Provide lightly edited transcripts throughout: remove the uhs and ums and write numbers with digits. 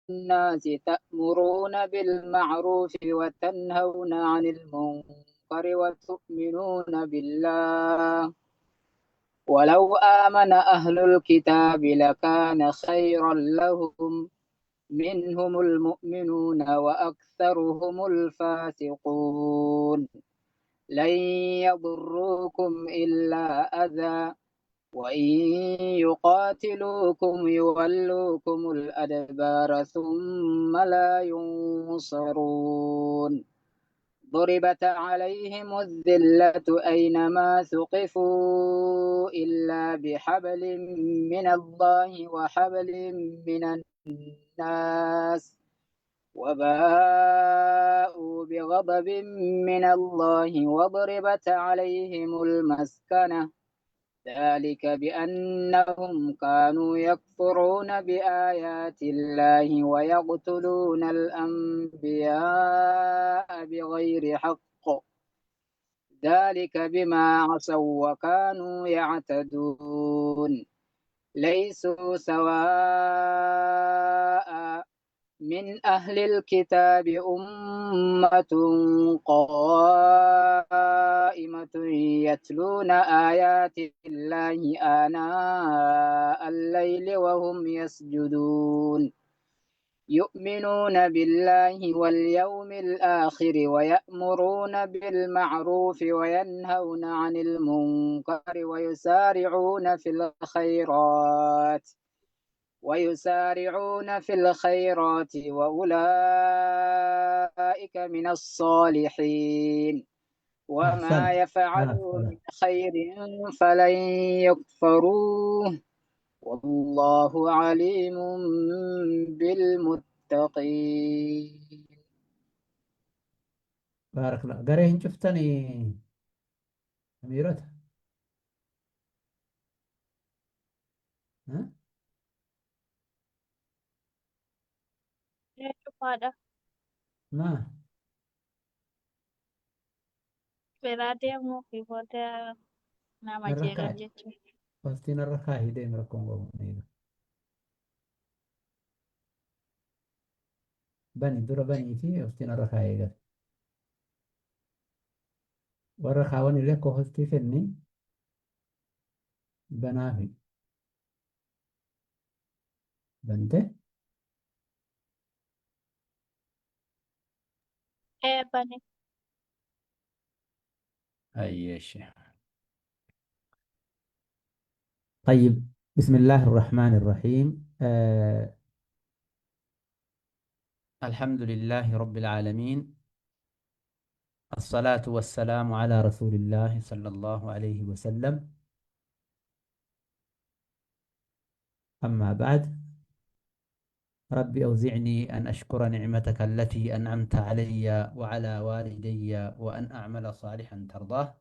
الناس تأمرون بالمعروف وتنهون عن المنكر وتؤمنون بالله ولو آمن أهل الكتاب لكان خيرا لهم منهم المؤمنون وأكثرهم الفاسقون لن يضروكم إلا أذى وإن يقاتلوكم يولوكم الأدبار ثم لا ينصرون ضربت عليهم الذلة أينما ثقفوا إلا بحبل من الله وحبل من الناس وباءوا بغضب من الله وضربت عليهم المسكنة ذلك بأنهم كانوا يكفرون بآيات الله ويقتلون الأنبياء بغير حق ذلك بما عصوا وكانوا يعتدون ليسوا سواء من أهل الكتاب أمة قائمة يتلون آيات الله آناء الليل وهم يسجدون يؤمنون بالله واليوم الآخر ويأمرون بالمعروف وينهون عن المنكر ويسارعون في الخيرات وأولئك من الصالحين وما أحسنت. يفعلوا خلاص. من خير فلن يكفروه والله عليم بالمتقين. بارك الله. Garee hin cuftanii amiirota? Cufaadha. Maa? Biraa deemuu fi booda nama Narra jeeqan kaa'i. jechuudha. Hostiin narra kaa'ii deemi, rakkoon qabu. Bani dura banii fi hostiin narra kaa'ee gala. Warra kaawwan illee akka hostii kenni banaafi. Bante? Ee, bane. أي طيب، بسم الله الرحمن الرحيم. الحمد لله رب العالمين، الصلاة والسلام على رسول الله صلى الله عليه وسلم. أما بعد، رب أوزعني أن أشكر نعمتك التي أنعمت علي وعلى والدي وأن أعمل صالحا ترضاه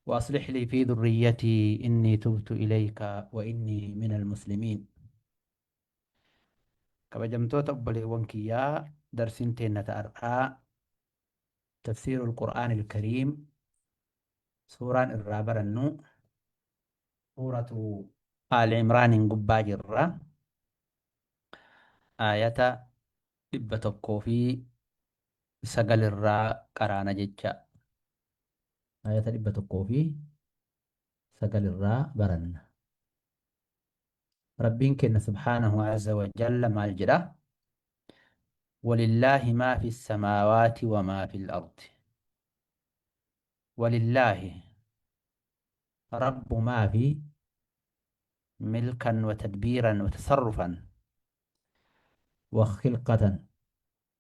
وأصلح لي في ذريتي إني تبت إليك وإني من المسلمين. Kabajamtoota obboleewwan kiyyaa, darsiin teenna ta'ar'aa تفسير القرآن الكريم، suuraan irraa barannu suuratu Aali Imraaniin gubbaa jirra. Aayata 109 irraa qaraana jecha. Aayata 109 irraa baranna. Rabbiin kenna سبحانه عز وجل maal jedha? ولله ما في السماوات وما في الأرض. ولله رب ما في ملكا وتدبيرا وتصرفا وخلقة،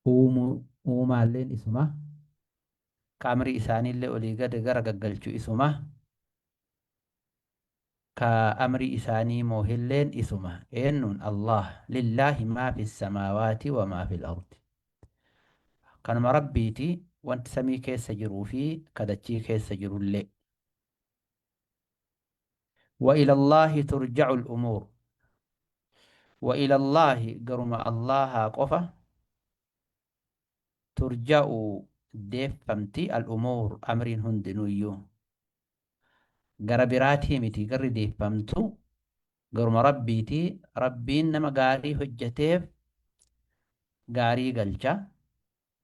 uumaalleen isuma, ka amri isaaniillee olii gad gara gaggalchu isuma, ka amri isaanii moohilleen isuma. Eenyuun? Allah. لله ما في السماوات وما في الأرض. Kanuma rabbiiti wanti samii keessa jiruu fi kadachii keessa jirullee. وإلى الله ترجع الأمور. وإلى الله garuma Allaha qofa ترجع deeffamti الأمور amriin hundinuyyuu. Gara biraatii miti garri deeffamtu, garuma rabbiiti. Rabbiin nama gaarii hojjeteef Gaarii galcha,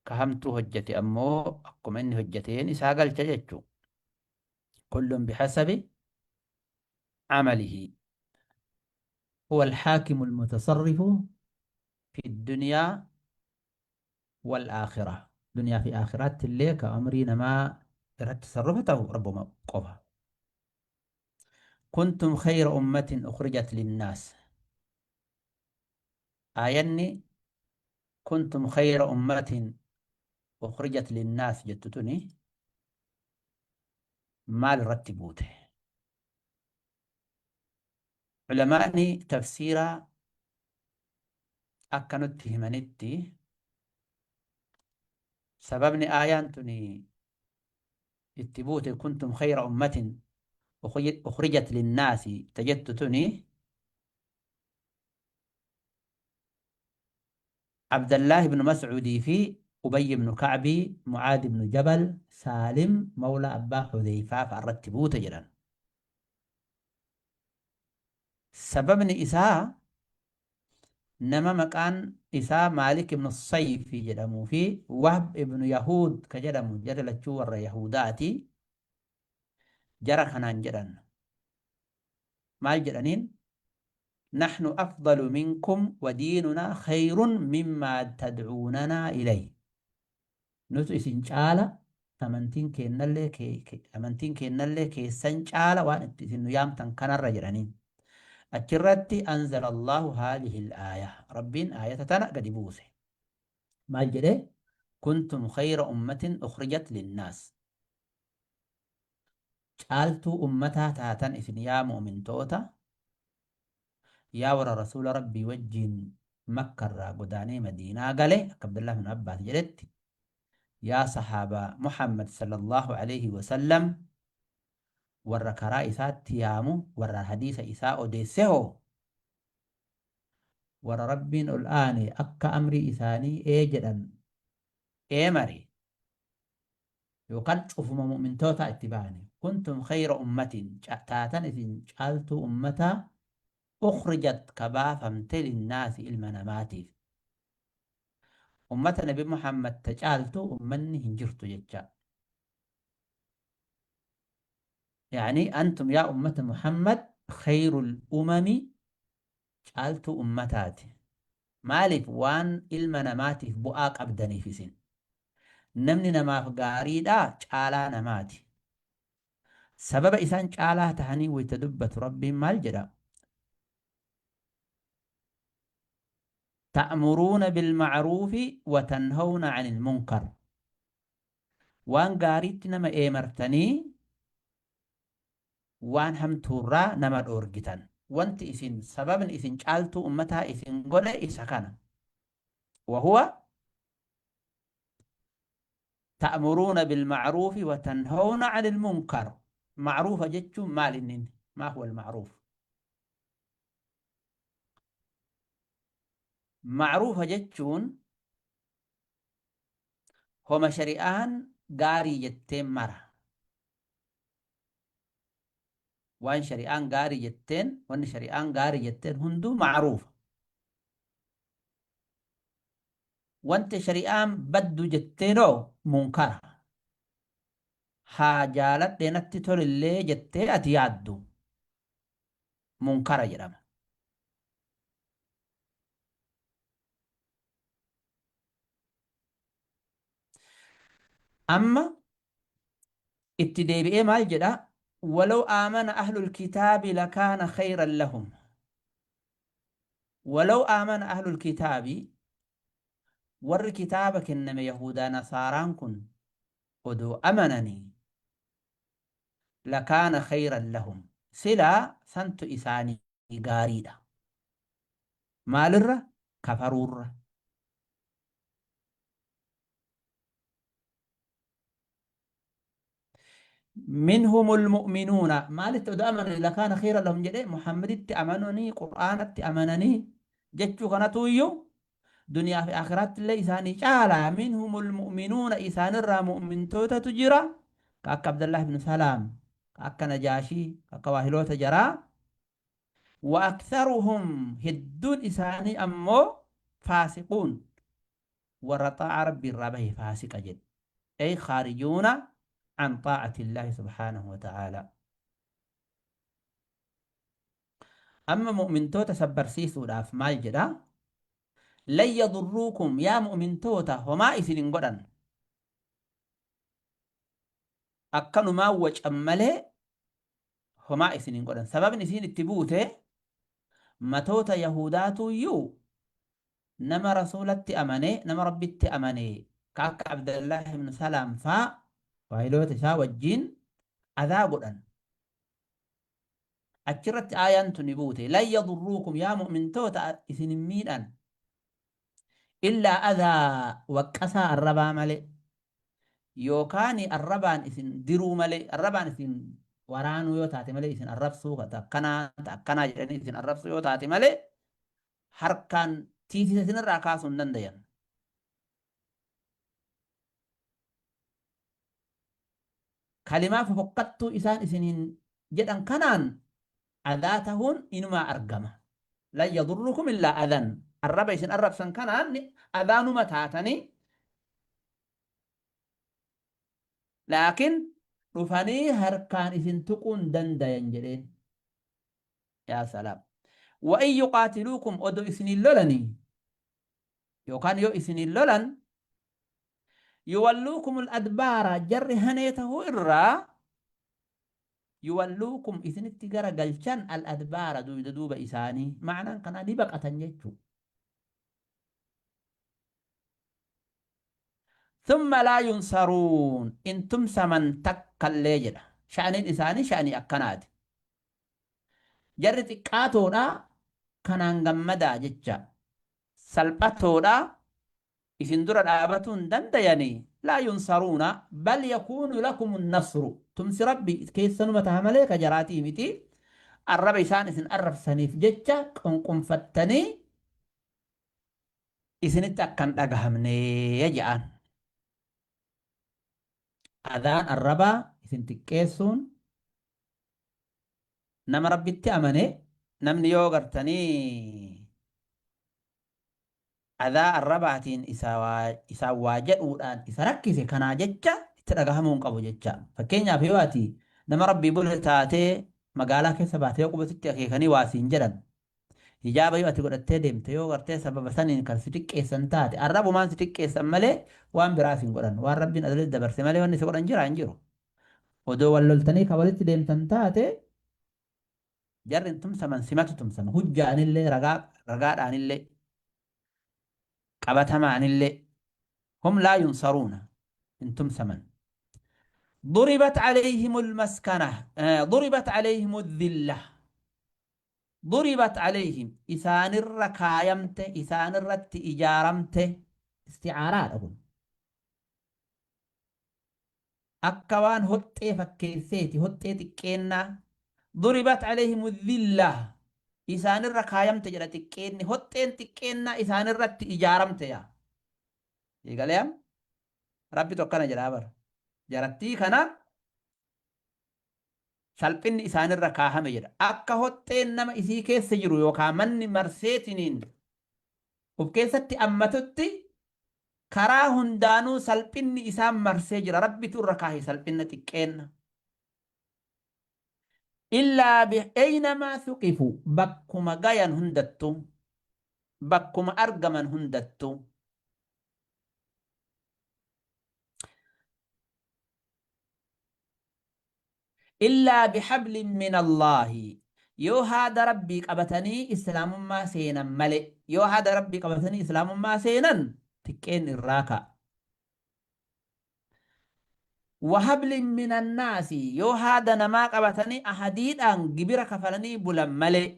ka hamtuu hojjate ammoo akkuma inni hojjateen isaa galcha jechu. Kullun bihasabi amalihi. Huwa alhaakimu almutasarrifu fi dunyaa wal aakhira. Duniyaa fi aakhiraatti illee ka amrii namaa irratti tasarrufa ta'u Rabbuma qofa. Kuntum khayra ummatin ukhrijat linnaas. Aayanni kuntum khayra ummatin ukhrijat linnaas jettu tuni maal irratti buute? Ulamaani tafsiiraa akka nutti himanitti sababni aayaan tuni itti buute kuntum khayra ummatin ukhrijat linnaasi ta jettu tuni Abdallaah ibnu Mas'uudii fi Ubayy ibnu Ka'bii, Mu'aad ibnu Jabal, Saalim mawlaa abbaa Hudheyfaa fa'a irratti buute jedhan. Sababni isaa nama maqaan isaa Maalik ibnu Sayfi jedhamuu fi Wahb ibnu Yahuud ka jedhamu jarri lachuu warra Yahudaati. Jara kanaan jedhan. Maal jedhaniin? Nahnu afdalu minkum wa diinunaa khayrun mimmaa tad'uunanaa ilayh. Nutu isin caala, amantiin keennallee amantiin keennallee keessan caala waan itti isin nu yaamtan kanarra jedhaniin. Achirratti anzala Allahu haadhihi al-aaya. Rabbiin aayata tana gadi buuse. Maal jedhe? Kuntum khayra ummatin ukhrijat linnaas. Caaltuu ummataa taatan isin yaa mu'mintoota, yaa warra Rasuula Rabbii wajjiin Makkarraa godaanee Madiinaa gale, akka Abdullaah ibn Abbaas jedhetti, yaa sahaabaa Muhammad sallallaahu aleyhi wa sallam, warra karaa isaatti yaamu, warra hadiisa isaa odeesse hoo, warra Rabbiin ol aane akka amrii isaanii ee jedhan eemare, yookaan cufuma mu'mintootaa itti baane. Kuntum khayra ummatin taatan isin caaltuu ummataa ukhrijat ka baafamte linnaasi ilma namaatiif. Ummata Nabi Muhammad ta caaltu ummanni hin jirtu jecha. Yani antum yaa ummata Muhammad khayrul umami caaltuu ummataati. Maaliif waan ilma namaatiif bu'aa qabdaniif isin. Namni namaaf gaariidhaa caalaa namaati. Sababa isaan caalaa tahanii wayta dubbatu Rabbiin maal jedha? Ta'muruuna bilma'ruufi wa tanhawna 'anil munkar. Waan gaariitti nama eemartanii waan hamtuurraa nama dhoorgitan. Wanti isin sababni isin caaltuu ummataa isin godhe isa kana. Wahuwa ta'muruuna bilma'ruufi wa tanhawna 'anil munkar. Ma'ruufa jechuun maal inni? Maa huwa al-ma'ruuf? Ma'ruufa jechuun homa shari'aan gaarii jetteen mara. Waan shari'aan gaarii jetteen, wanni shari'aan gaarii jetteen hunduu ma'ruufa. Wanti shari'aan baddu jetteenoo munkara. Haa jaaladhee natti tolillee jettee ati yaaddu munkara jedhama. Amma itti deebi'ee maal jedha? Walaw aamana ahlul kitaabi lakaana khayran lahum. Walaw aamana ahlul kitaabi warri kitaaba kenname Yahudaa Nasaaraan kun odoo amananii lakaana khayran lahum silaa santu isaanii gaariidha. Maalirra? Kafaruurra. Minhumul mu'minuuna maalitti odoo amananii lakaana khayran lahum jedhe Muhammaditti amananii Qur'aanatti amananii jechuu kanatu iyyuu duniyaa fi akhiraatti illee isaanii caala. Minhumul mu'minuuna isaanirraa mu'mintootatu jira ka akka Abdallah ibn Salaam, ka akka Najaashii, ka akka waahiloota jaraa. Wa aktharuhum hedduun isaanii ammoo faasiquun. Warra xaa'aa Rabbii irraa bahe faasiqa jedhe. Ay khaarijuuna an xaa'ati Illaahi subhaanahu wa ta'aalaa. Amma mu'mintoota sabbarsiisuudhaaf maal jedha? Lan yadurruukum, yaa mu'mintoota, homaa isin hin godhan. Akkanumaan wacan malee homaa isin hin godhan. Sababni isiin itti buute matoota Yahudaatuyyuu nama Rasuulatti amane, nama Rabbitti amane, ka akka Abdallaah ibn Salaam faa waahiloota isaa wajjiin adhaa godhan. Achirratti aayaan tuni buute. Lan yadurruukum, yaa mu'mintoota, isin hin miidhan. Illaa adhaa, waqqasaa arrabaa malee. Yookaan arrabaan isin diruu malee, arrabaan isin waraanuu yoo taate malee, isin arrabsuu, ta akkanaa, ta akkanaa jedhanii isin arrabsuu yoo taate malee, harkaan tiisisa isinirraa kaasuu hin dandayan. Kalimaa fofokkattuu isaan isiniin jedhan kanaan adhaa tahuun inumaa argama. Lan yadurrukum illaa adhan. Arraba isin arrabsan kanaan adhaanuma taatanii, laakiin dhufanii harkaan isin tuquu hin dandayan jedheen. Yaa salaam. Wa in yuqaatiluukum, odoo isiniin lolanii yookaan yoo isiniin lolan, yuwalluukumul adbaara, jarri hanee tahuu irraa, yuwalluukum, isinitti gara galchan, al adbaara, duyda duuba isaanii. Ma'anaan kanaa ni baqatan jechuu. Thumma laa yunsaruun, in tumsaman takkallee jedha. Sha'aniin isaanii sha'anii akkanaati. Jarri xiqqaatoodha, kanaan gammadaa jecha. Salphatoodha, isin dura dhaabatuu hin dandayani. Laa yunsaruuna, bal yakuunu lakumu nasru, tumsi Rabbi keessanuma taha malee ka jaraatii miti. Arraba isaan isin arrabsaniif jecha qunqunfattanii isinitti akka hin dhagahamne je'aan. Adhaan arrabaa isin xiqqeessuun nama Rabbitti amane, namni yoo gartanii adhaa arrabaatiin isaan waa jedhuudhaan isa rakkise, kanaa jecha itti dhagahamuu hin qabu jecha. Fakkeenyaaf, yoo ati nama Rabbii bule taatee magaalaa keessa baatee, yoo qubatitti akeekanii waa siin jedhan, hijaaba yoo ati godhattee deemte, yoo gartee sababa saniin kan si xiqqeessan taate, arrabumaan si xiqqeessan malee waan biraa siin godhan. Waan Rabbiin adalatti dabarse malee wanni si godhan jira hin jiru. Odoo wal loltanii ka walitti deemtan taate, jarri hin tumsaman, simatu tumsama. Hujjaanillee, ragaa ragaadhaanillee, qabatamaanillee, hum laa yunsaruuna, hin tumsaman. Duribat alayhimul maskana, duribat alayhimul dhilla, duribat alayhim, isaanirra kaayamte, isaanirratti ijaaramte. Isti'aaraadha kun. Akka waan hoxxee fakkeesseeti, hoxxee xiqqeennaa. Duribat alayhimu dhilla, isaanirra kaayamte jedha. Xiqqeenni, hoxxeen xiqqeennaa isaanirratti ijaaramte. Yaa eegalee am Rabbitu akkana jedhaa bara jarattii kana, salphinni isaanirra kaahame jedha. Akka hoxxeen nama isii keessa jiru yookaan manni marseetiniin uf keessatti ammatutti, karaa hundaanuu salphinni isaan marsee jira. Rabbitu irra kaahe salphinna, xiqqeenna. Illaa bi aynamaa thuqifu, bakkuma gayan hundattuu, bakkuma argaman hundattuu. Illaa bihablin min Allaahi, yoo haada Rabbii qabatanii islaamummaa seenan malee. Yoo haada Rabbii qabatanii islaamummaa seenan, xiqqeen irraa ka'a. Wahablin min annaasi, yoo haada namaa qabatanii ahadiidhaan gibira kafalanii bulan malee,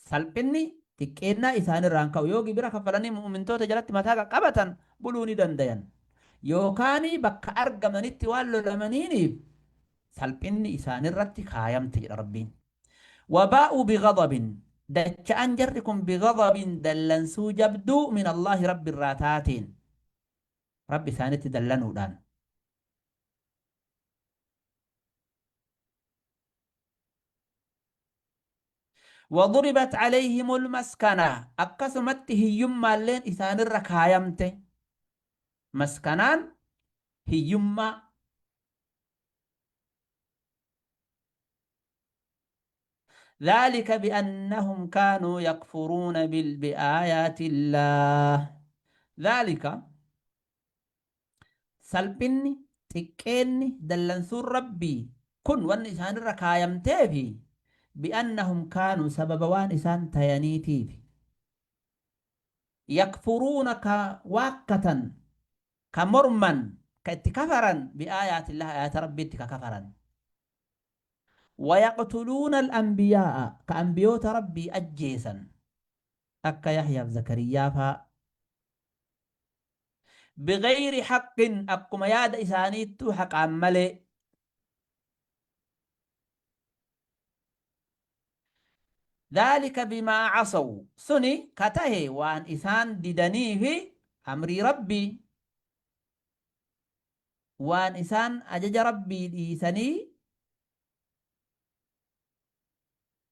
salphinni xiqqeennaa isaanirraa hin ka'u. Yoo gibira kaffalanii mu'umintoota jalatti mataa qaqqabatan, buluu ni dandayan. Yookaanii bakka argamanitti waan lolamaniiniif salphinni isaanirratti kaayamte jedha Rabbiin. Wabaa'uu bighadabin, dacha'an jarri kun, bighadabin, dallansuu jabduu, min Allaahi, Rabbi irraa taateen, Rabbi isaanitti dallanuudhaan. Waduribat alayhimul maskana akkasumatti hiyyummaalleen isaanirra kaayamte. Maskanaan hiyyummaa. Dhaalika bi'annahum kaanuu yakfuruuna bi'aayaatillaah. Dhaalika salphinni, xiqqeenni, dallansuun Rabbii kun wanni isaanirra kaayamteefi bi'annahum kaanuu sababa waan isaan tayaniitiifi. Yakfuruuna ka waakkatan, ka morman, ka itti kafaran bi'aayaatillaah aayata Rabbiitti ka kafaran. Wayaqtuluuna al-anbiyaa'a ka anbiyoota Rabbii ajjeesan akka Yahyaaf Zakariyaa faa bighayri haqqin akkuma yaada isaaniittuu haqaan malee. Dhaalika bimaa casaw suni ka tahe waan isaan didaniifi amrii Rabbii waan isaan ajaja Rabbii dhiisanii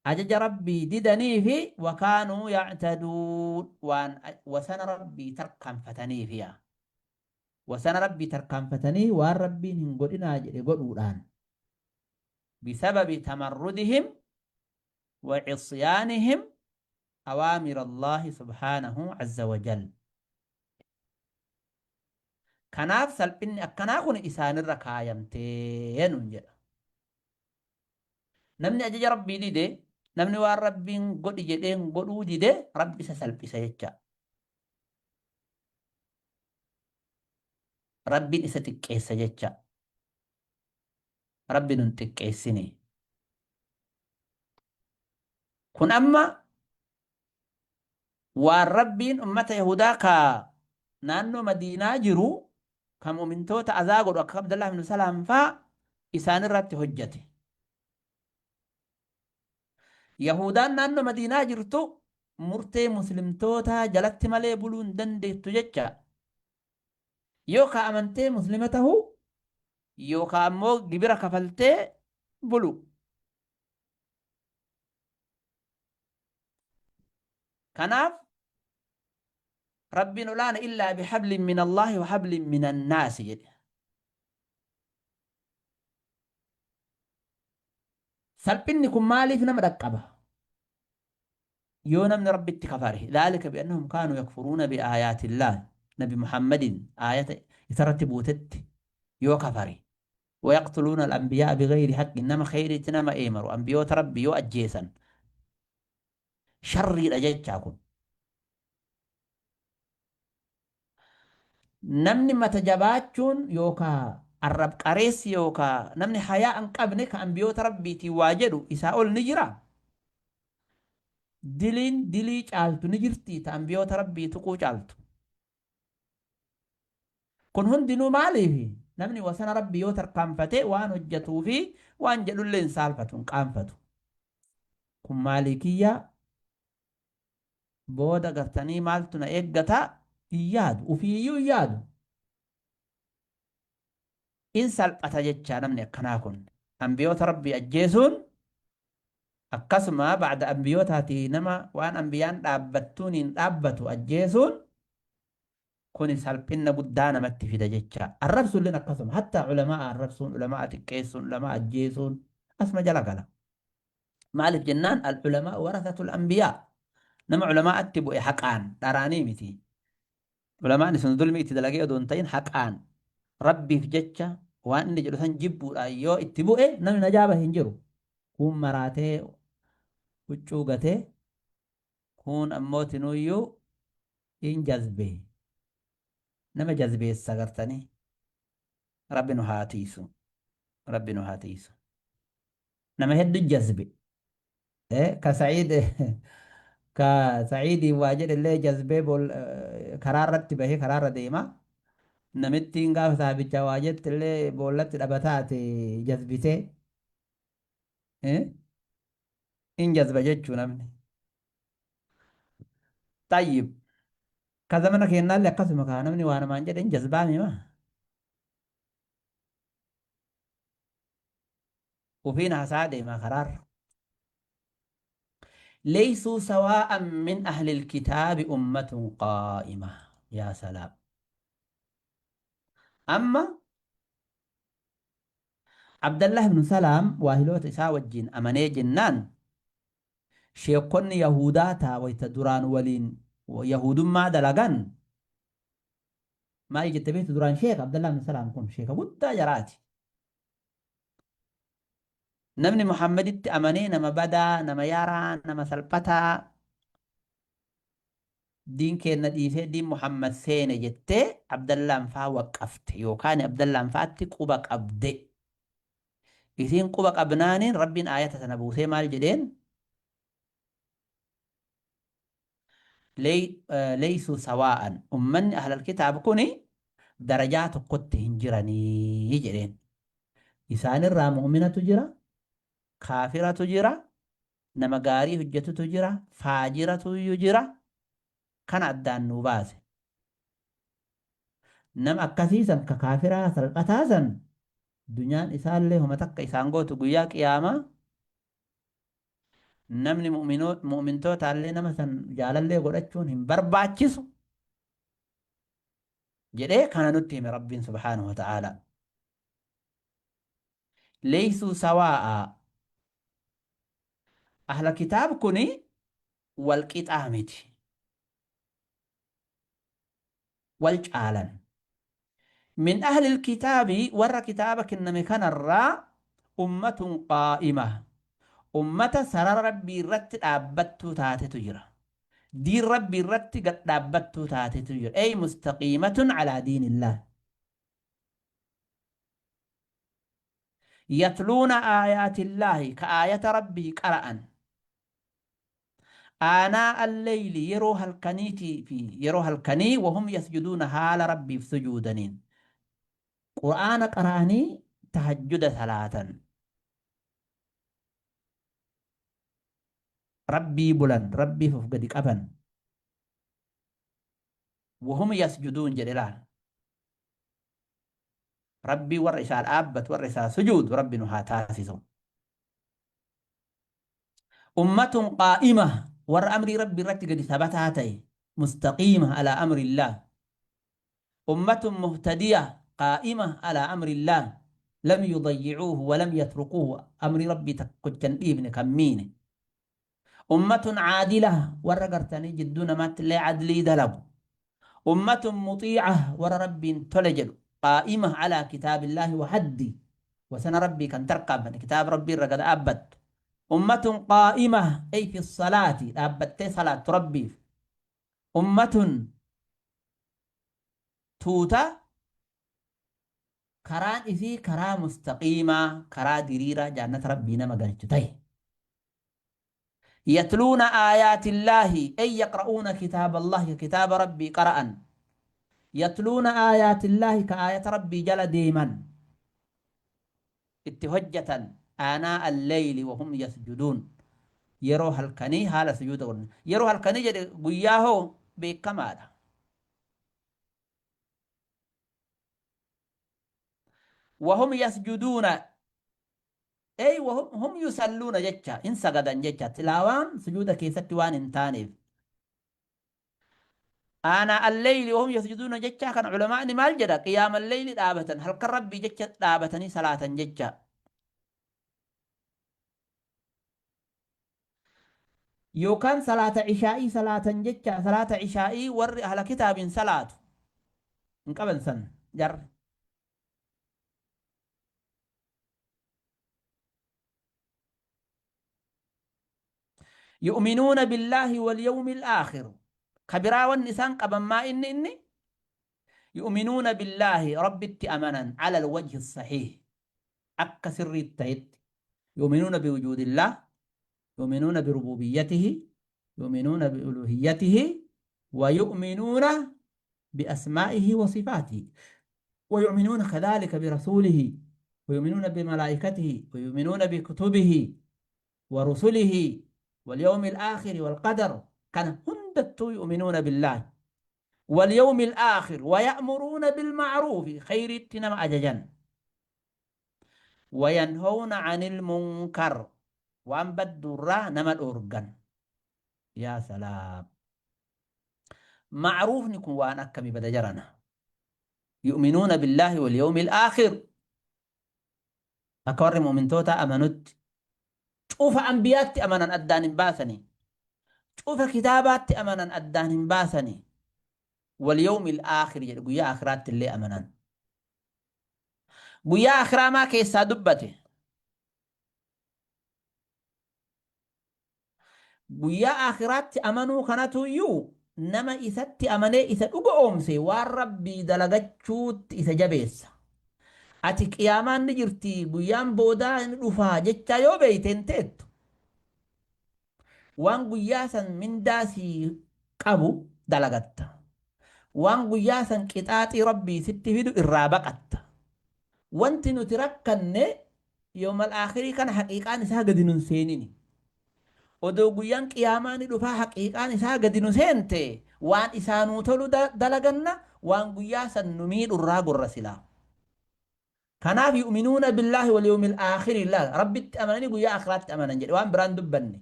ajaja Rabbii didaniifi wakaanuu yactaduun waan wasana Rabbii tarkaanfataniifi yaa wasana Rabbii tarkaanfatanii waan Rabbiin hin godhinaa jedhe godhuudhaan bisababi tamarrudihim wa cisyaanihim awaamira Allaahi subhaanahu azza wa jal. Kanaaf salphinni akkanaa kun isaanirra kaayamtee nuun jedha. Namni ajaja Rabbii dide, namni waan Rabbiin godhi jedheen godhuu dide, Rabbi isa salphisa jecha. Rabbiin isa xiqqeessa jecha. Rabbi nun xiqqeessini. Kun amma waan Rabbiin ummata Yahudaa ka naannoo Madiinaa jiru ka mu'mintoota azaa godhu akka Abdallah ibn Salaam faa isaan irratti hojjate. Yahudaan naannoo Madiinaa jirtu murtee muslimtootaa jalatti malee buluu hin dandeettu jecha. Yookaa amantee muslima tahuu yookaa ammoo gibira kafaltee bulu. Kanaaf Rabbiin olaana illaa bihablin min Allaahi wa hablin min annaasi jedhe. Salphinni kun maaliif nama dhaqqaba? Yoo namni Rabbitti kafare. Dhaalika bi'annahum kaanuu yakfuruuna bi'aayaatillaah. Nabi Muhammadin aayata isarratti buutetti yoo kafare. Wayaqtuluuna al-anbiyaa'a bighayri haqqin nama kheyriitti nama eemaru anbiyoota Rabbii yoo ajjeesan sharriidha jechaa kun. Namni mata jabaachuun yookaa arrab qareessi yookaa namni hayaa hin qabne ka anbiyoota Rabbiitiin waa jedhu isaa ol ni jiraa? Diliin dilii caaltu ni jirtii ta anbiyoota Rabbii tuquu caaltu? Kun hundinuu maaliifi? Namni wasana Rabbii yoo tarkaanfate waan hojjatuu fi waan jedhullee hin saalfatu, hin qaanfatu. Kun maalii kiyya booda gartanii maaltu na eeggata hin yaadu, ufiiyyuu hin yaadu. In salphata jecha namni akkanaa kun. Anbiyoota Rabbii ajjeesuun akkasuma ba'da anbiyootaatii nama waan anbiyaan dhaabbattuuniin dhaabbatu ajjeesuun kuni salphinna guddaa namatti fida jecha. Arrabsuulleen akkasuma hattaa ulamaa arrabsuun, ulamaa xiqqeessuun, ulamaa ajjeesuun asuma jala gala. Maaliif jennaan al-ulamaa warathatul anbiyaa. Nama ulamaatti bu'e haqaan dharaanii miti. Ulamaan isin zulmii itti dalagee odoo hin ta'in haqaan Rabbiif jecha waan inni jedhu san jibbuudhaan yoo itti bu'e namni najaa bahe hin jiru. Kuun maraatee huccuu gatee kuun ammoo tinuuyyuu in jazbe. Nama jazbeessa gartanii. Rabbi nu haa tiisu. Rabbi nu haa tiisu. Nama heddu jazbe. Ka Sa'iid ka Sa'iidiin waa jedhellee jazbee bool karaa irratti bahee karaa irra deema. Namittiin gaafa saabichaa waa jettillee boollatti dhabataate jazbitee. In jazba jechuu namni. Tayyib. Ka zamana keennaallee akkasuma kaa namni waa namaan jedhe in jazbaami maa. Ufiin haasaa deema karaarra. Leysuu sawaa'an min ahlil kitaabi ummatun qaa'ima. Yaa salaam. Amma Abdallah ibn Salaam waahiloota isaa wajjiin amanee jennaan sheekkonni Yahudaa taa wayta duraan waliin Yahudummaa dalagan maal jette beektu? Duraan sheeka Abdallah ibn Salaam kun sheeka guddaa jaraati. Namni Muhammaditti amanee nama badaa, nama yaraa, nama salphataa, diin keenna dhiisee diin Muhammad seene jettee Abdallaan faa waqqafte yookaan Abdallaan faatti quba qabde. Isiin quba qabnaaniin Rabbiin aayata tana buusee maal jedheen? Leeysuu sawaa'an, ummanni ahlal kitaab kuni darajaa tokkotti hin jiranii jedheen. Isaanirraa mu'minatu jira, kaafiratu jira, nama gaarii hojjetutu jira, faajiratuyyuu jira. Kana addaan nuu baase. Nama akkasii san ka kaafiraa salphataa san dunyaan isaallee homa takka isaan gootu guyyaa qiyaamaa. Namni mu'mintootaallee nama san jaalallee godhachuun hin barbaachisu jedhee kana nutti hime Rabbiin subhaanahu wa ta'aalaa. Leeysuu sawaa'a, ahla kitaab kuni wal qixaa miti. Wal caalan. Min ahlil kitaabi, warra kitaaba kenname kanarraa, ummatun qaa'ima, ummata sarara Rabbii irratti dhaabbattuu taatetu jira. Diin Rabbii irratti gad dhaabbattuu taatetu jira. Ey mustaqiimatun alaa diinillaah. Yatluuna aayaatillaahi, ka aayata Rabbii qara'an. Aanaa alleyli, yeroo halkaniitii fi yeroo halkanii, wahum yasjuduuna, haala Rabbiif sujuudaniin. Qur'aana qara'anii tahajjuda salaatan. Rabbii bulan, Rabbiif of gadi qaban. Wahum yasjuduun jedhe laal. Rabbii warra isaa dhaabbatu, warra isaa sujuudu Rabbi nu haa taasisu. Ummatun qaa'ima, warra amrii Rabbi irratti gadi sabataa ta'e, mustaqiima alaa amrillaah. Ummatun muhtadiya qaa'ima alaa amrillaah, lam yudayyicuuhu wa lam yatrukuuhu, amrii Rabbii tokkocha hin dhiifne kan miine. Ummatun caadila, warra gartanii jidduu namaatti illee adlii dalagu. Ummatun muxiica, warra Rabbiin tole jedhu, qaa'ima alaa kitaabillaahi wa haddi, wasana Rabbii kan tarkaanfanne, kitaaba Rabbii irra gad dhaabbattu. Ummatun qaa'ima ay fi salaati, dhaabbattee salaattu Rabbiif. Ummatun tuuta karaan isii karaa mustaqiimaa, karaa diriiraa jaannata Rabbii nama galchu tahe. Yatluuna aayaatillaahi ay yaqra'uuna kitaaballaahi, ka kitaaba Rabbii qara'an. Yatluuna aayaatillaahi, ka aayata Rabbii jala deeman, itti hojjatan. Aanaa alleyli wahum yasjuduun, yeroo halkanii haala sujuuda godhan. Yeroo halkanii jedhe, guyyaa hoo beekamaadha. Wahum yasjuduuna Ey wahum hum yusalluuna jecha, hin sagadan jecha, tilaawaan sujuuda keessatti waan hin taaneef. Aanaa alleyli wahum yasjuduuna jecha kana ulamaa'ni maal jedha? Qiyaama alleyli dhaabatan, halkan Rabbii jecha dhaabatanii salaatan jecha. Yookaan salaata ishaa'ii salaatan jecha. Salaata ishaa'ii warri ahla kitaabiin salaatu hin qaban san jarri. Yu'minuuna billaahi wal yawmil aakhir. Ka biraa wanni isaan qaban maa inni yu'minuuna billaahi, Rabbitti amanan, ala alwajhi sahiih, akka sirriitti tahetti. Yu'minuuna biwujuudillaah, yu'minuuna birubuubiyyatihi, yu'minuuna biuluhiyyatihi, wa yu'minuuna biasmaa'ihi wa sifaatihi, ويؤمنون كذلك برسوله، ويؤمنون بملائكته، ويؤمنون بكتبه ورسله واليوم الآخر والقدر. كان هندت يؤمنون بالله واليوم الآخر ويأمرون بالمعروف، خير تنم أججا، وينهون عن المنكر، وأن بدوا نما الأورغان. Yaa salaam. Ma'ruufni kun waan akkami bada jarana. Yu'minuuna billaahi wal yawmil aakhir. Akka warri mu'mintootaa amanutti cufa anbiyaatti amanan addaan hin baasanii. Cufa kitaabaatti amanan addaan hin baasanii. Wal yawmil aakhir jedhe guyyaa aakhiraatti illee amanan. Guyyaa aakhiraa maa keessaa dubbate? Guyyaa aakhiraatti amanuu kanatu iyyuu nama isatti amanee isa dhuga'oomse waan Rabbii dalagachuutti isa jabeessa. Ati qiyaamaan ni jirti guyyaan boodaa ni dhufaa jechaa yoo beeyte hin teettu. Waan guyyaa san mindaa sii qabu dalagatta. Waan guyyaa san qixaaxii Rabbii sitti fidu irraa baqatta. Wanti nuti rakkanne yawmal aakhirii kana haqiiqaan isaa gadi nun seenini. Odoo guyyaan qiyaamaa ni dhufaa haqiiqaan isaa gadi nu seente waan isaa nuu tolu dalaganna waan guyyaa san nu miidhu irraa gorra silaa. Kanaaf yu'minuuna billaahi wal yawmil aakhiri laal Rabbitti amananii guyyaa aakhiraatti amanan jedhe waan biraan dubbanne.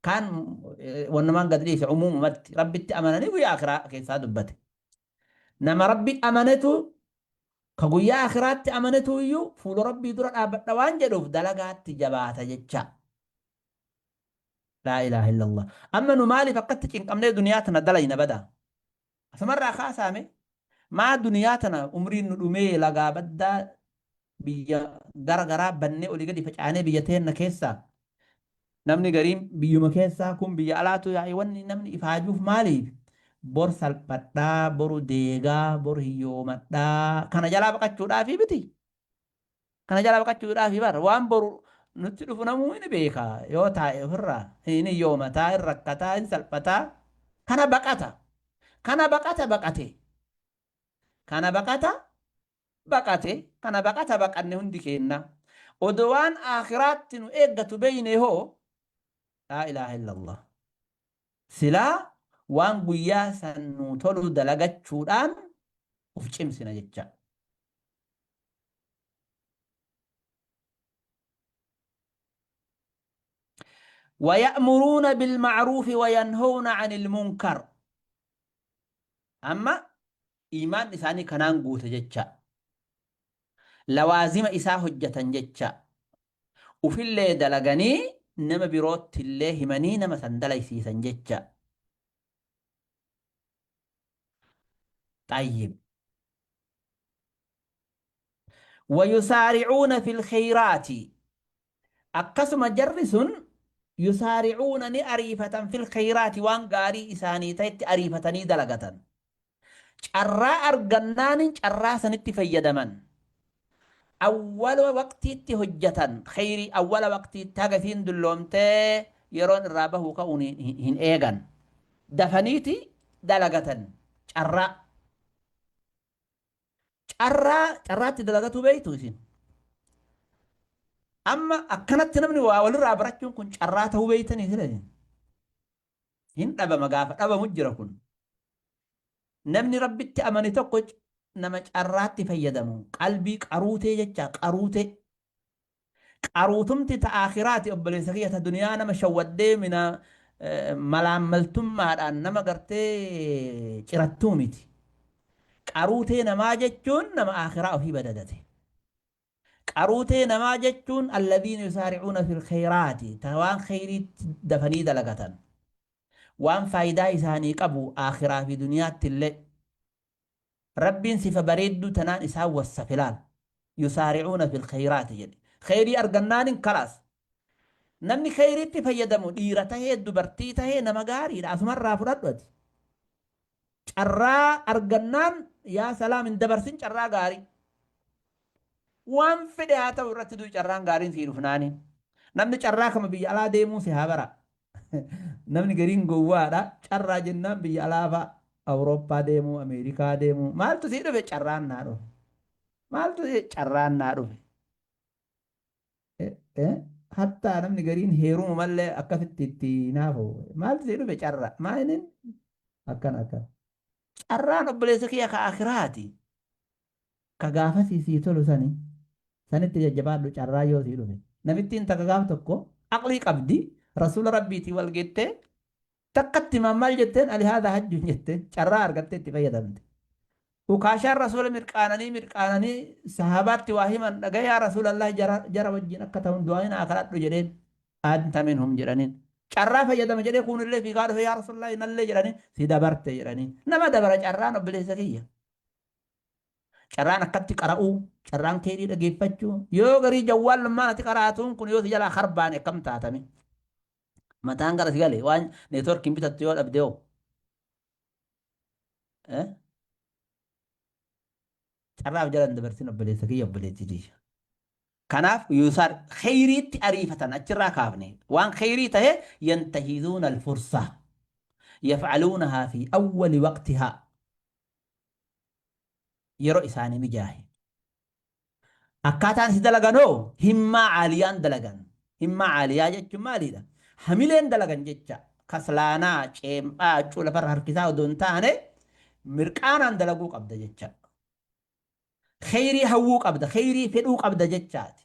Kaan wannumaan gad dhiise umuumumatti Rabbitti amananii guyyaa aakhiraa keessaa dubbate. Nama Rabbi amanetu ka guyyaa aakhiraatti amanetu iyyuu fuula Rabbii dura dhaabbadha waan jedhuuf dalagaatti jabaata jecha. Laa ilaaha illallah. Amma nu maaliif akkatti cinqamnee duniyaa tana dalayna badaa? Asumarraa kaasaame maa duniyaa tana umriin nu dhumee lagaa baddaa biyya gara garaa bannee olii gadi facaanee biyya teenna keessaa namni gariin biyyuma keessaa kun biyya alaatu yaa'e wanni namni ifaajuuf maaliif bor salphadhaa boru deegaa bor hiyyoomadhaa kana jalaa baqachuudhaafii miti. Kana jalaa baqachuudhaafi bar waan boru nutti dhufu namuu ni beeka yoo taa'e ofirraa hin hiyyoomataa hin rakkataa hin salphataa kana baqata kana baqata baqate kana baqata baqate kana baqata baqanne hundi keenna odoo waan aakhiraatti nu eeggatu beeyne hoo laa ilaaha illallah silaa waan guyyaa san nu tolu dalagachuudhaan uf cimsina jecha. ويأمرون بالمعروف وينهون عن المنكر أما إيمان إساني كنان قوت جتشا لوازم إسا هجة جتشا وفي اللي دلغني نما بروت الله همني نما سندلي سيسا جتشا طيب Wayusaari'uuna fil kheyraati akkasuma jarri sun yusaari'uuna ni ariifatan fil kheyraati waan gaarii isaanii ta'etti ariifatanii dalagatan. Carraa argannaanin carraa sanitti fayyadaman. Awwala waqtiitti hojjatan kheyrii awwala waqtiitti haga isiin dulloomtee yeroon irraa bahuu ka'uun hin eegan. Dafaniiti dalagatan carraa. Carraa carraatti dalagatuu beektu isin. Amma akkanatti namni waa walirraa barachuun kun carraa ta'uu beektanii sila isin. Hin dhabama gaafa dhabamu jira kun. Namni rabbitti amane tokko nama carraatti fayyadamu qalbii qaruutee jecha qaruutee. Qaruutumti ta aakhiraati obboleessa kiyya ta duniyaa nama shawwaddee mina malaammaltummaadhaan nama gartee cirattuu miti. Qaruutee namaa jechuun nama aakhiraa ofii badadate. Qaruutee namaa jechuun alladhiina yusaari'uuna fil khayraati ta waan khayriitti dafanii dalagatan. Waan faayidaa isaanii qabu aakhiraa fi duniyaatti illee. Rabbiin sifa bareedduu tanaan isaan wassafe laal. Yusaari'uuna fil khayraati jedhe. Khayrii argannaanin kalaas. Namni khayriitti fayyadamu dhiira tahee dubartii tahee nama gaariidha. Asumarraa fudhadhu ati. Carraa argannaan yaa salaam hin dabarsin carraa gaarii. Waan fedhe haa ta'u irratti du'i carraan gaariin sii dhufnaani. Namni carraa kama biyya alaa deemuu si haa bara. Namni gariin gowwaadha. Carraa jennaan biyya alaa fa'a. Awurooppaa deemuu, Ameerikaa deemuu. Maaltu sii dhufe? Carraan naa dhufe. Maaltu sii carraan naa dhufe. Hattaa namni gariin heeruma mallee akkasitti itti naafu. Maaltu sii dhufe? Carraa. Maa inni akkana akkana. Carraan obboleessa kiyya ka akiraati. Ka gaafasii sii tolu sani sanitti jajjabaadhu carraa yoo sii dhufe. Namittiin takka gaaf tokko aqlii qabdi rasuula rabbiitii wal geettee Takkatti himaan maal jetteen alihaadha hajjuun jetteen carraa argattee itti fayyadamte. Ukaashaan rasuula mirqaananii mirqaananii sahabaatti waa himan dhagaye yaa rasuulallah jara jara wajjin akka ta'un du'aa naa kadhadhu jedheen anta minhum jedhaniin. Carraa fayyadama jedhee kuunillee fiigaa dhufe yaa rasuulallah nallee jedhaniin si dabarte jedhaniin. Nama dabara carraan obboleessa kiyya. Carraan akkatti qara'uu, carraan keerii dhageeffachuu, yoo garii jawwaallummaan ati qaraatuun kun yoo si jalaa harbaane akkam taatame. Mataan gara si gale waan neetworkiin bitattu yoo dhabde hoo. Eh? Carraaf jala hin dabarsin obboleessa kiyya obboleettii tiyya. Kanaaf yuusaar kheyriitti ariifatan achirraa kaafne waan kheyrii tahe yantahizuuna alfursa yafcaluunahaa fi awwali waqtihaa yeroo isaanii mijaahe. Akkaataan itti dalagan hoo himmaa caaliyaan dalagan. Himmaa caaliyaa jechuun maaliidha? Hamileen dalagan jecha. Kaslaanaa, ceemphaa, huccuu lafarra harkisaa odoo hin taane mirqaanaan dalaguu qabda jecha. Kheyrii hawwuu qabda, kheyrii fedhuu qabda jechaati.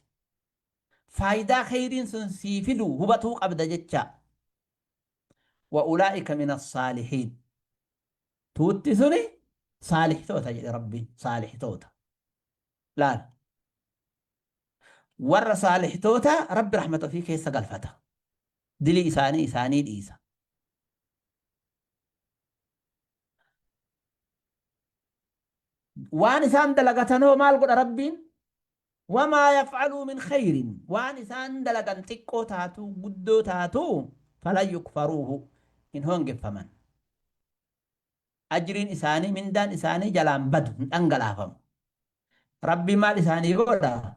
Faayidaa kheyriin sun sii fidu hubatuu qabda jecha. Wa ulaa'ika mina saalihiin. Tuutti suni saalihtoota jedhe Rabbiin, saalihtoota. Laal. Warra saalihtoota Rabbi rahmata ofii keessa galfata. Dilii isaanii isaanii dhiisa. Waan isaan dalagatan hoo maal godha Rabbiin? Wamaa yaf'aluu min khayrin waan isaan dalagan xiqqoo taatu guddoo taatu falan yukfaruuhu hin hoongeffaman. Ajriin isaanii mindaan isaanii jalaan badu hin dhangalaafamu. Rabbi maal isaanii godha?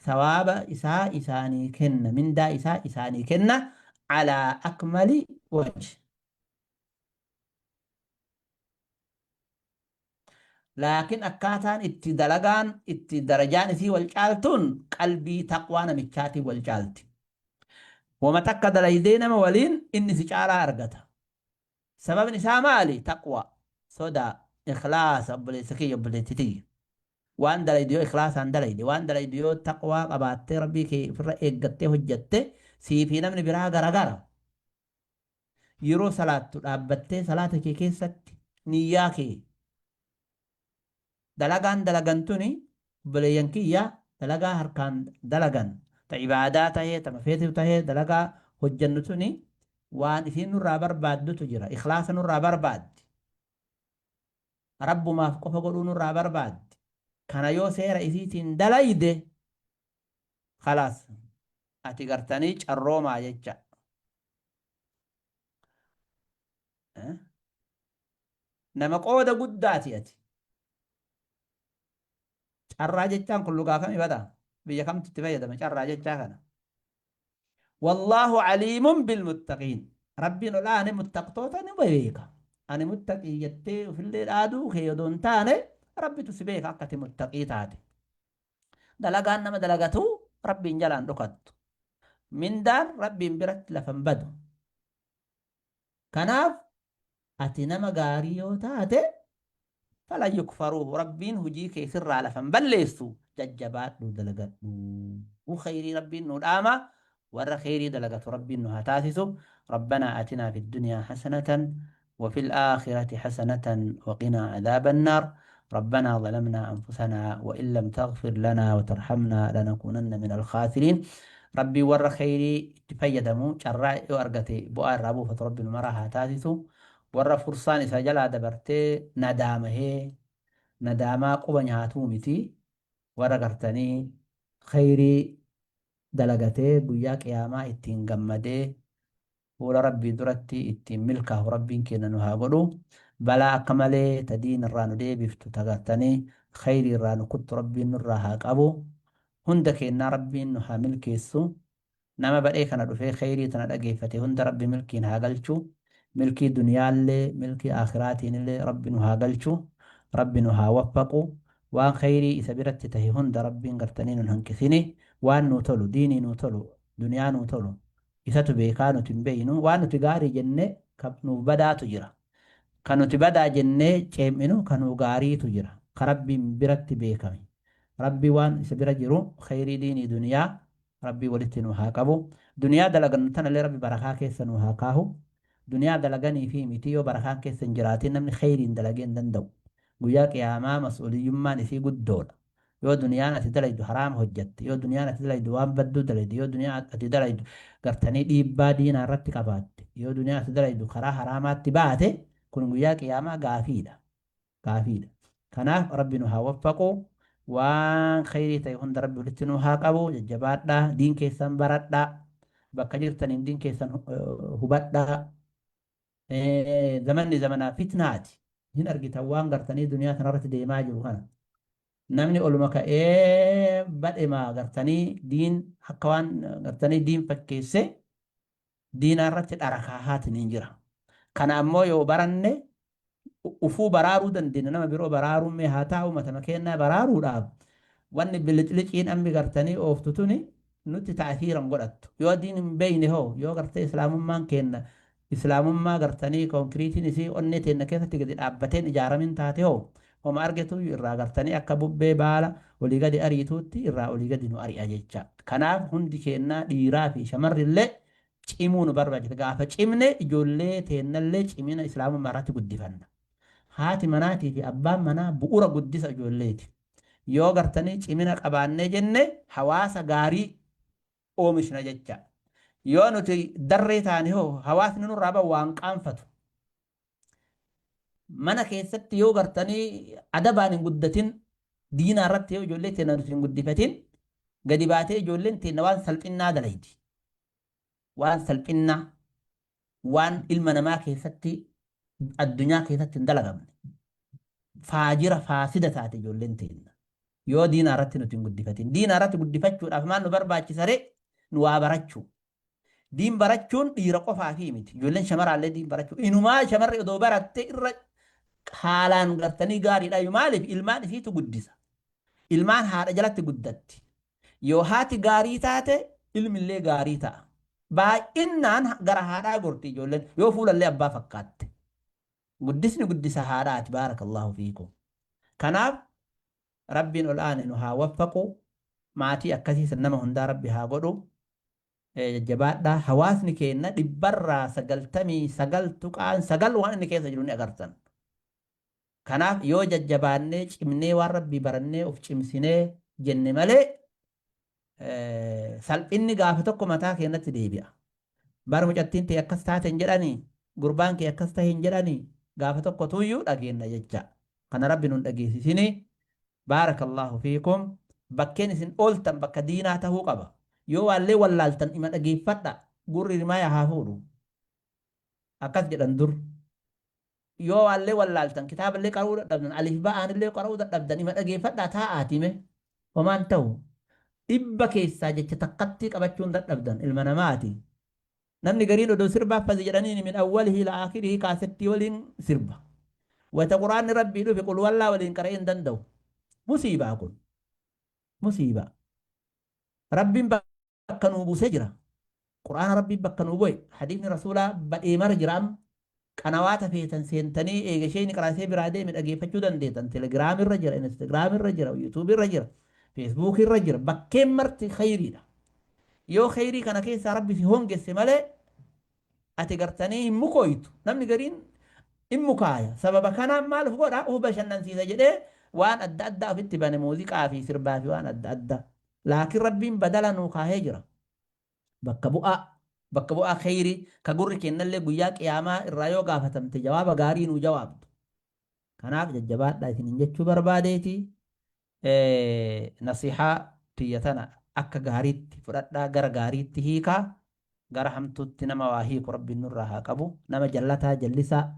Sawaaba isaa isaanii kenna, mindaa isaa isaanii kenna alaa akmali wajh. Laakiin akkaataan itti dalagaan itti darajaan isii wal caaltuun qalbii taqwaa namichaatiin wal caalti. Wama takka dalaydee nama waliin inni si caalaa argata. Sababni isaa maali? Taqwaa, sodaa, ikhlaasa obboleessa kiyya obboleettii tiyya. Waan dalaydu yoo ikhlaasaan dalayde, waan dalaydu yoo taqwaa qabaattee rabbii kee ofirra eeggattee hojjatte sii fi namni biraa garagara. Yeroo salaattu dhaabbattee salaata kee keessatti niyyaa kee dalagaan dalagan tuni obboleeyyan kiyya dalagaa harkaan dalagan ta ibaadaa tahee ta mafeetu tahee dalagaa hojjannu tuni waan isiin nurraa barbaaddutu jira ikhlaasa nurraa barbaaddi rabbumaaf qofa godhuu nurraa barbaaddi kana yoo seera isiitiin dalayde khalaas ati gartanii carroomaa jecha. Nama qooda guddaati ati. Carraa jechaan kun lugaa kami bada? Biyya kamtu itti fayyadama carraa jechaa kana? Wallaahu aliimun bilmuttaqiin. Rabbiin ol aane muttaqtoota ni beeka. Ani muttaqii jettee ofillee dhaaduu kee odoo hin taane Rabbitu si beeka akka ati muttaqii taate. Dalagaan nama dalagatu Rabbiin jalaan dhokattu. Mindaan Rabbiin biratti lafa hin badu. Kanaaf ati nama gaarii yoo taate falan yukfaruuhu Rabbiin hujii kee sirraa lafa hin balleessu jajjabaadhu dalagadhu. Khayrii Rabbiin nu dhaama warra khayrii dalagatu Rabbiin nu haa taasisu. Rabbanaa atinaa fi dunyaa hasanatan وفي الآخرة حسنة وقنا عذاب النار ربنا ظلمنا أنفسنا وإن لم تغفر لنا وترحمنا لنكونن من الخاسرين ربي ور خيري تفيدمو carraa yoo argate bu'aa irraa buufatu rabbi nu maraa haa taasisu warra fursaan isa jalaa dabartee nadaamahee nadaamaa quba nyaatuu miti warra gartanii khayrii dalagatee guyyaa qiyaamaa ittiin gammadee fuula Rabbii duratti ittiin milkaahu Rabbiin keenna nu haa godhu. Balaa akka malee ta diin irraa nu deebiftu ta gartanii khayrii irraa nu kuttu Rabbiin nurraa haa qabu. Hunda keennaa Rabbiin nu haa milkeessu. Nama badhee kana dhufee khayrii tana dhageeffate hunda Rabbi milkiin haa galchu. Milkii duniyaallee milkii aakhiraatiinillee Rabbi nu haa galchu. Rabbi nu haa waffaqu. Waan khayrii isa biratti tahe hunda Rabbiin gartanii nun hanqisini. Waan nuu tolu, diinii nuu tolu, duniyaa nuu tolu Isatu beekaa nuti hin beeynu. Waan nuti gaarii jenne ka nuuf badaatu jira. Ka nuti badaa jennee ceem'inu ka nuu gaariitu jira. Ka Rabbiin biratti beekame. Rabbi waan isa bira jiru kheyrii diinii duniyaa Rabbii walitti nu haa qabu. Duniyaa dalagannu tanallee Rabbi barakaa keessa nu haa kaahu. Duniyaa dalaganii fi miti yoo barakaan keessa hin jiraatin namni kheyriin dalagee hin danda'u. Guyyaa qiyaamaa mas'uuliyyummaan isii guddoodha. Yoo duniyaan ati dalaydu haraama hojjatte, yoo duniyaan ati dalaydu waan badduu dalayde, yoo duniyaa ati dalaydu gartanii dhiibbaa diinaa irratti qabaatte, yoo duniyaa ati dalaydu karaa haraamaatti baate, kun guyyaa qiyaamaa gaafiidha. Gaafiidha. Kanaaf Rabbi nu haa waffaqu. Waan kheyrii ta'e hunda Rabbi walitti nu haa qabu. Jajjabaadhaa. Diin keessan baradhaa. Bakka jirtaniin diin keessan hubadhaa. Zamanni zamanaa fitnaati. Hin argitan waan gartanii duniyaa kanarratti deemaa jiru kana. Namni oluma ka'ee badhema gartanii diin akka waan gartanii diin fakkeessee diinaa irratti dhara kaahaatiin hin jira. Kana ammoo yoo baranne ufuu baraaruu dandeenya nama biroo baraaruun mee haa taa'u matama keennaa baraaruudhaaf wanni bilicliciin ammi gartanii ooftu tuni nutti ta'athiira hin godhattu. Yoo diin hin beeyne hoo yoo gartee islaamummaan keenna islaamummaa gartanii konkiriitiin isii onnee teenna keessatti gadi dhaabbateen ijaaramin taate hoo homa argetuuyyu irraa gartanii akka bubbee baala olii gadi ariituutti irraa olii gadi nu ari'a jecha. Kanaaf hundi keennaa dhiiraa fi shamarrillee cimuu nu barbaachisa. Gaafa cimne ijoollee teennallee cimina islaamummaa irratti guddifanna. Haati manaatii fi abbaan manaa bu'ura guddisa ijoolleeti. Yoo gartanii cimina qabaannee jenne hawaasa gaarii oomishna jecha. Yoo nuti darree taane hoo hawaasni nurraa bahu waan qaanfatu. Mana keessatti yoo gartanii adabaan hin guddatin diinaa irratti yoo ijoollee teenna nuti hin guddifatin gadi baatee ijoolleen teenna waan salphinnaa dalaydi. Waan salphinnaa waan ilma namaa keessatti addunyaa keessatti hin dalagamne. Faajira faasida taate ijoolleen teenna. Yoo diinaa irratti nuti hin guddifatin. Diinaa irratti guddifachuudhaaf maal nu barbaachisa ree? Nu waa barachuu. Diin barachuun dhiira qofaafii miti. Ijoolleen shamaraallee diin barachuu. Inumaa shamarri odoo baratte irra haalaan gartanii gaariidha. Maaliif ilmaan isiitu guddisa. Ilmaan haadha jalatti guddatti. Yoo haati gaarii taate ilmillee gaarii ta'a. Baay'innaan gara haadhaa gorti ijoolleen yoo fuulallee abbaa fakkaatte. Guddisni guddisa haadhaati baarakallahu fiikum. Kanaaf Rabbiin ol aane nu haa waffaqu. Maatii akkasii san nama hundaa Rabbi haa godhu. Jajjabaadhaa. Hawaasni keenna dhibbarraa 99.9 waan inni keessa jiru ni agartan. Kanaaf yoo jajjabaannee cimnee waan Rabbii barannee of cimsinee jenne malee salphinni gaafa tokko mataa keenyatti deebi'a. Bar mucattiin tee akkas taate hin jedhanii, gurbaan kee akkas tahe hin jedhanii gaafa tokko tuyyuu dhageenna jecha. Kana Rabbi nun dhageessisini. Baarakallaahu fiikum. Bakkeen isin ooltan bakka diinaa tahuu qaba. Yoo waallee wallaaltan ima dhageeffadha. Gurri rimaaya haa fuudhu. Akkas jedhan dur. Yoo waallee wallaaltan kitaaballee qara'uu dadhabdan alif ba'aanillee qara'uu dadhabdan ima dhageeffadhaa taa'aatii mee homaan ta'u dhibba keessaa jecha takkattii qabachuun dadhabdan ilma namaati. Namni gariin odoo sirbaa fazi jedhaniin min awwalihi ila aakhirihi kaasettii waliin sirba. Wayta quraanni rabbii dhufe qul wallaa waliin qara'ee hin danda'u. Musiibaa kun. Musiibaa. Rabbiin bakka nuu buusee jira. Qur'aana Rabbiin bakka nuu bu'e, hadiisni Rasuulaa badhee mara jira amma. Qanawaata feetan seentanii eega isheen qaraasee biraa deeme dhageeffachuu dandeettan. Telegiraam irra jira, Instagram irra jira, YouTube irra jira, Facebook irra jira. Bakkeen marti khayriidha. Yoo khayrii kana keessaa Rabbi si hongesse malee ati gartanii hin mukooytu. Namni gariin hin mukaaya. Sababa kanaan maal of godha? Of bashannansiisa jedhee waan adda addaa ofitti bane muuziqaa fi sirbaa fi waan adda addaa. Laakiin Rabbiin badala nuu kaahee jira. Bakka bu'aa, bakka bu'aa kheyrii, ka gurri keennallee guyyaa qiyaamaa irraa yoo gaafatamte jawaaba gaarii nuu jawaabdu. Kanaaf jajjabaadhaa isiniin jechuu barbaadeeti. Nasihaa tiyya tana akka gaariitti fudhadhaa gara gaariitti hiikaa gara hamtuutti nama waa hiiku Rabbiin nurraa haa qabu. Nama jallataa jallisaa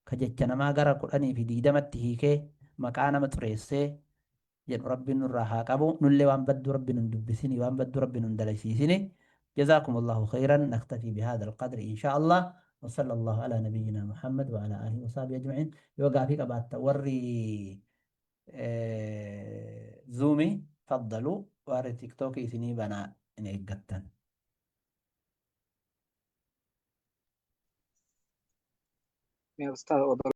ka jecha namaa gara 10 fi 20tti hiikee maqaa nama xureessee jedhu Rabbiin nurraa haa qabu nullee waan badduu Rabbi nun dubbisini waan badduu Rabbi nun dalaysiisini جزاكم الله خيرا نكتفي بهذا القدر إن شاء الله وصلى الله على نبينا محمد وعلى آله وصحبه أجمعين yoo gaafii qabaatta warri zuumii faddalu warri tiktookii isinii banaa hin eeggattan. Mee ustaaz